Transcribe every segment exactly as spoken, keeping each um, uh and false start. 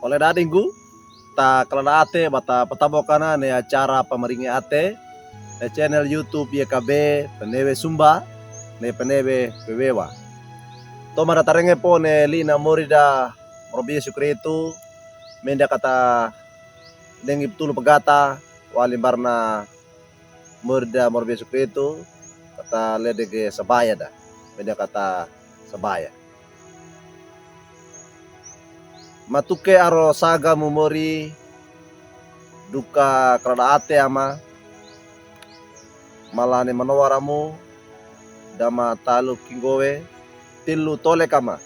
Ole dadi nggu, ta kaladaate ba ta pataboka ne acara pamaringe ate ne channel YouTube Y K B Penewe Sumba ne Penewe Wewewa. Toma da tarenge po ne lina morida moro Yesu Kristu, menda kata dengi tulu pagata wali mbarna morida moro Yesu Kristu, kata ledege sabaya da, menda kata sabaya. Matuke aro saga mumori, duka kaladaate ama, mala ne manowara mu, dama talu kinggowe, tilu tole kama.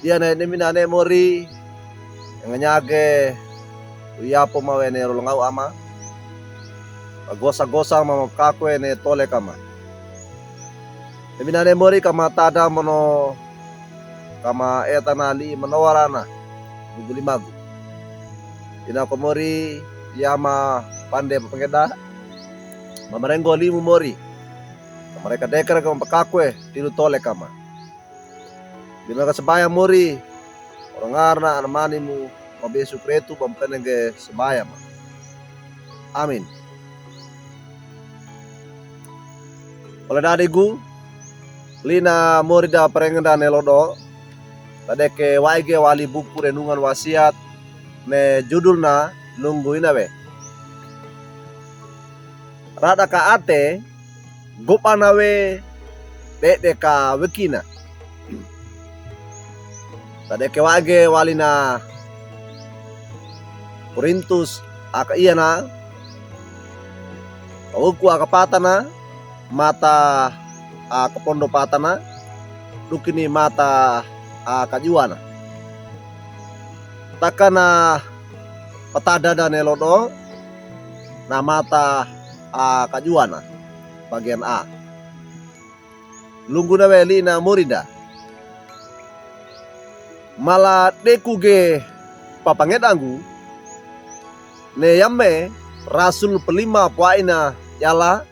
Dia ne, ne mina ne mori, nganyage, uyapo mawe ne rolongaw ama. Agosa-gosa ma mapakakwe ne tole kama. Ne mina ne mori kama tada mono, kama etana li manowara na, guguli magu. Ina ko mori, yama pande papangeda, mamarenggo li mumori. Kama reka dekar kama pakakwe, tilu tole kama. Dima ka sabaya mori, oro ngarna anamani mu, moro Yesu Kristu, bampenenge sabaya ma. Amin. Ole dadi gu, lina morida parengeda ne lodo, tadeke waige wali buku Renungan Wasiat, ne judulna Lunggu Inawe. Rada ka ate, gopa nawe, dede ka wekina. Tadeke waige walina Korintus aka iyana, kawuku aka patana, mata aka pondo patana, dukini mata aka juwana. Takana patadada ne lodo, na mata aka juwana, bagian A. Lunggu nawe lina morida. Mala deku ge papangeda nggu, ne yame rasul pelima pwaina yala,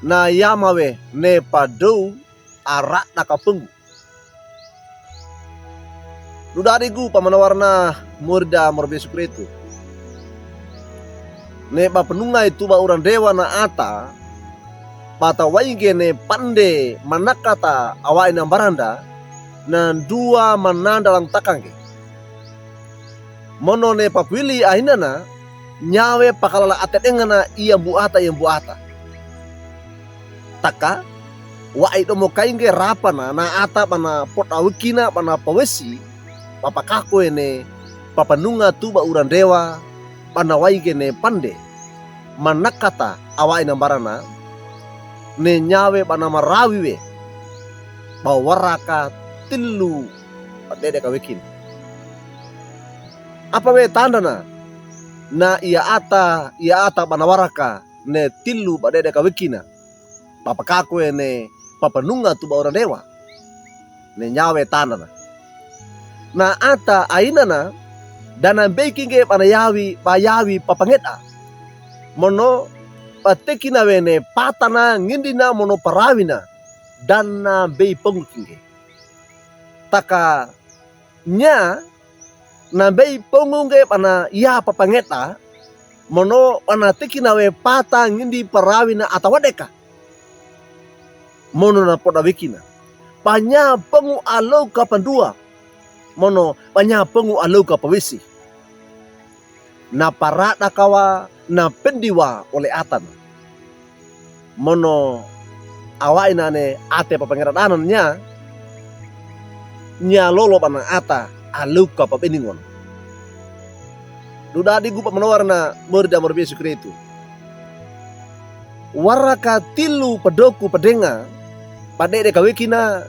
na yamawe ne padou arada ka penggu. Dudadi gu pamanawarna morida moro Yesu Kristu. Ne bapenungai tuba uran dewa na ata, bata waige ne pande manakata awaina mbaranda, na nduwa mananda langtakangge. Mono ne papwili ainana, nyawe pakalala ate dengana iya mbuata, iya mbuata. Taka, wa'i domo kaingge rapana, na ata bana poda wekina bana pawesi, papakakwe ne, papanunga tuba uran dewa, bana waige ne pande. Manakata awaina mbarana, ne nyawe bana marawi we, ba waraka tilu padede ka wekina. Apa we tandana, na iya ata, iya ata bana waraka, ne tilu padede ka wekina. Papakakwe ne papanunga tuba uran dewa. Ne nyawe tandana. Na ata ainana, dana mbei kingge bana yawi, ba yawi papangeda. Mono, batekina we ne patana ngindina mono parawina, dana mbei pongu kingge. Taka nya, na mbei pongu ngge bana ya papangeda, mono bana tekina we pata ngindi parawina ata wadeka. Mono na poda wekina. Banya pongu aloka panduwa. Mono banya pongu aloka pawesi. Na parada kawa, na pendiwa ole atana. Mono awaina ne ate papangeda danan nya, nya lolo bana ata aloka pabeningon. Dudadi gu pamanawarna morida moro Yesu Kristu. Waraka tilu padoku padenga, padede ka wekina,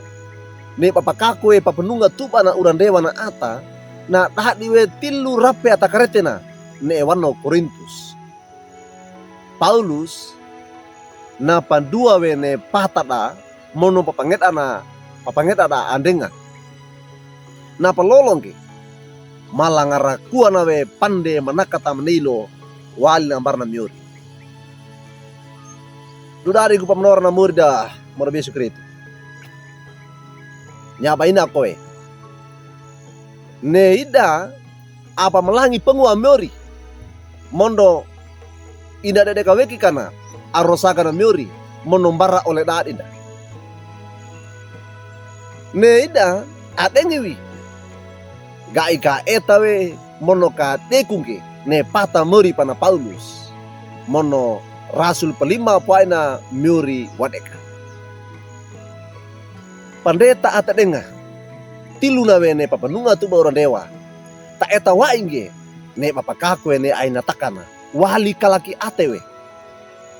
ne papakakwe papanunga tuba na uran dewa na ata, na dadi we tilu rape ata karetena, ne ewano Korintus. Paulus, na panduwa we ne patada, mono papangeda na, papangeda da andenga. Na palolongge, mala ngarakuwa nawe pande manakata manilo, wali na mbarna miori. Dudadi gu pamanawarna morida moro Yesu Kristu. Nya baina kowe. Ne ida apamelangi pengua miori, mondo inadedeka wekikana arosakana miori, mono mbara ole dadinda. Ne ida adengiwi, gaika etawe mono kadekungge ne pata miori pana Paulus, mono rasul pelima paina miori wadeka. Pendeta atedenga, tiluna we ne papenunga tuba urandewa. Taeta wa'i ngge, ne bapakakwe ne aina takana, wali kalaki atewe.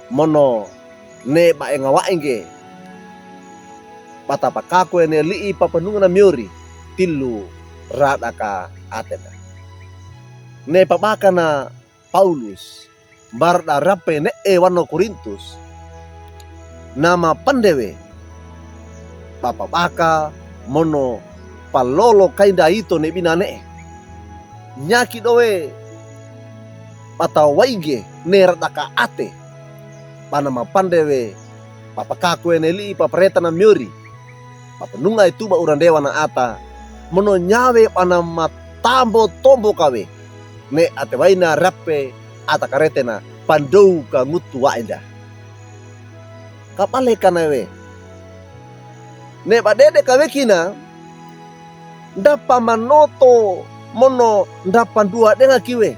Mono ne baenga wa'i ngge, bata pakakwe ne li'i papenungana miori, tilu radaka atena. Ne pabakana Paulus, mbarda rape ne'e wano Korintus, nama pande we, bapabaka mono palolo kainda ito ne binane'e. Nyaki dowe, bata wa'i ngge ne radaka ate, banama pande we, bapakakwe ne li'i paperetana miori, papenungai tuba urandewa na ata, mono nyawe banama tambotomboka we, ne atewaina rape atakaretena, pandouka ngutu wa'i nda. Kabalekana we, ne badedeka wekina, nda pamanoto mono nda panduadengaki we.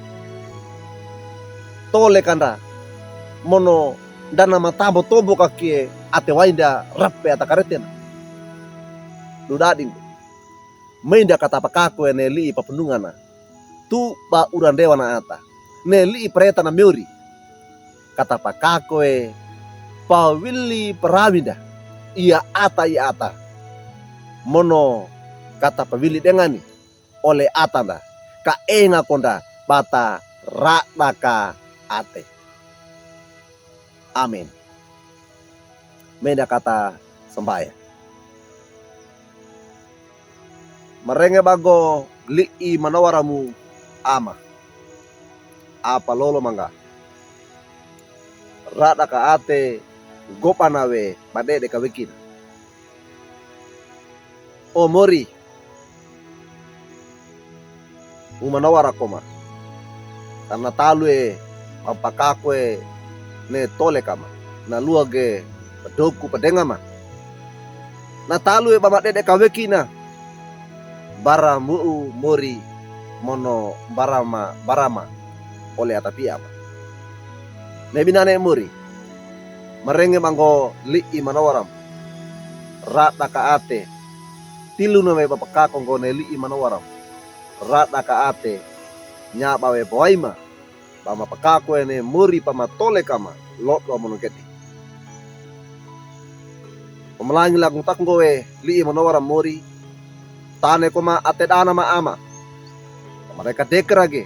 Toleka nda, mono nda nama tambotomboka ki atewainda rape atakaretena. Dudadinggo, mainda katapakakwe ne li'i papenungana tuba urandewa na ata, ne li'i peretana miori. Katapakakwe pawili perawinda, ia ata ia ata, mono katapawili dengani ole ata nda, kaenga ko nda bata radaka ate. Amen. Mainda katasambaya. Marenge banggo li'i manowaramu ama, apalolo mangga. Radaka ate gobana we badedeka wekina. O mori, umanowara koma. Kana talu e bapakakwe ne toleka ma, na luage padoku padenga ma. Na talu e bamadedeka wekina, bara mu'u mori mono barama barama ole atapia ma. Ne binane mori, marenge banggo li'i manowaram, radaka ate, tiluna we bapakakwe nggo ne li'i manowaram, radaka ate, nyaba we pawaima, bamapakakwe ne mori pamatoleka ma, lodo mono gede. Pamalangi lagu taknggo we li'i manowaram mori, tane koma ate dana ma ama, pamareka dekerage,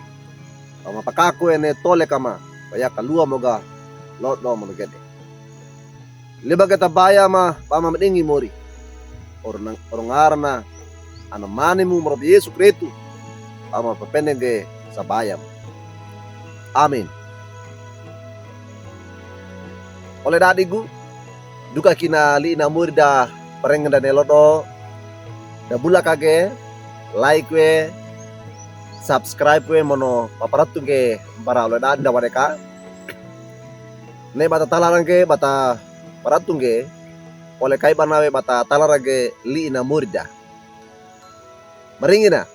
bamapakakwe ne toleka ma, payaka lua moga, lodo mono gede. Libage tabaya ma bamamedingi mori. Orongarana, ana manimu morob Yesu Kristu, bamapapendenge sabayam. Amin. Ole dadigu, dukakina li'i namori da parengenda ne lodo, da bulakage, like we, subscribe we mono paparatunge bara ole dadi da wadeka. Ne bata talarangge bata paratunge, ole kai bana we bata talarangge li'i namori da. Maringina,